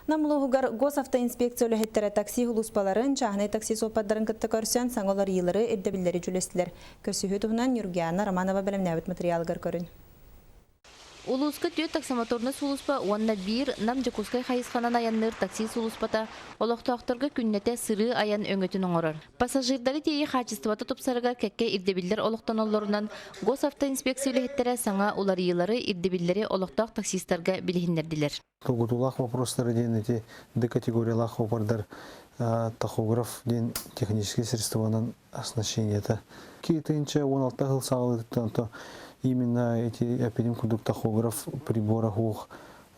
Нам улууһугар Госавтоинспекция үлэһиттэрэ такси сулууспаларын, чааһынай такси суоппардарын кытта көрсөн, саҥа уларыйыылары, ирдэбиллэри дьүүллэстилэр. Көрсүһүү туһунан Ньургуйаана Романова бэлэмнээбит матырыйаалыгар көрүн. Улууска түөрт таксомоторнай сулууспа уонна биир Нам-Дьокуускай хайысханан айанныыр такси сулууспата олохтоохторго күннэтэ сырыы-айан өҥөтүн оҥорор. Пассажирдары тиэйии хаачыстыбата тупсарыгар кэккэ ирдэбиллэр олохтоноллорунан Госавтоинспекция үлэһиттэрэ саҥа уларыйыылары, ирдэбиллэри олохтоох таксистарга билиһиннэрдилэр. Тургутуулаах вопростары диэн эти Д категориялаах опордар тахограф диэн техническэй средствонан оснащениета. 2016 сыл саҕалыытыттан то именно эти эпидем курдук тахограф прибора хуох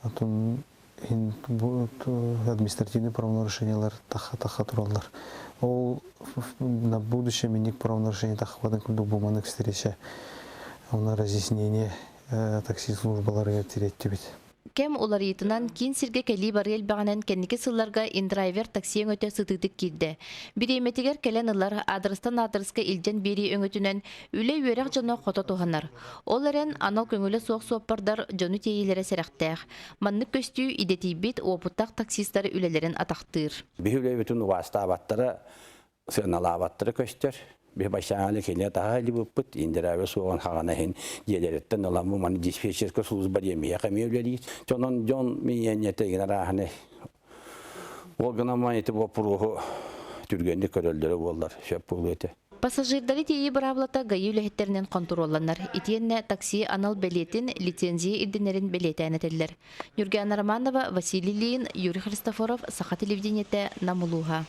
атын административный правонарушениялар таха тураллар. Ол на будущее минник правонарушение тахабатын курдук буманык встреча она разъяснение такси службаларыгар тириэттибит. Кэм уларыйыытынан, киин сиргэ кэлии-барыы элбэҕинэн кэнники сылларга индрайвер такси өҥөтө сытыытык киирдэ. Бириэмэтигэр кэлэн ылар, аадырыстан аадырыска илдьэн биэрии өҥөтүнэн үлэ-үөрэх дьоно хото туһанар. Ол эрэн, анал көҥүлэ суох суоппардар дьону тиэйиилэрэ сэрэхтээх. Маннык көстүү идэтийбит, уопуттаах таксистар үлэлэрин атахтыыр. Биһи үлэбитин убаастаабаттара сыаналаабаттара көстөр. Биһи баччааҥҥа кини таһа илибиппит, индирээбэ суоҕун хаҕана иһин дьиэлэриттэн ыламмы маны диспетчерскэй служба диэн миэхэ эмиэ үлэлиир. Онон дьон миэнньэтэ игин арааһыны ол гынан ити боппуруоһу түргэнник көрөллөрө буоллар сөп буолуо этэ. Пассажирдары тиэйии быраабылата ГАИ үлэһиттэринэн хонтуруолланар. Итиэннэ такси анал бэлиэтин, лицензия ирдэнэрин бэлиэтээн этэллэр. Ньургуйаана Романова, Василий Ильин, Юрий Христофоров, Саха телевидениетэ, Нам улууһа.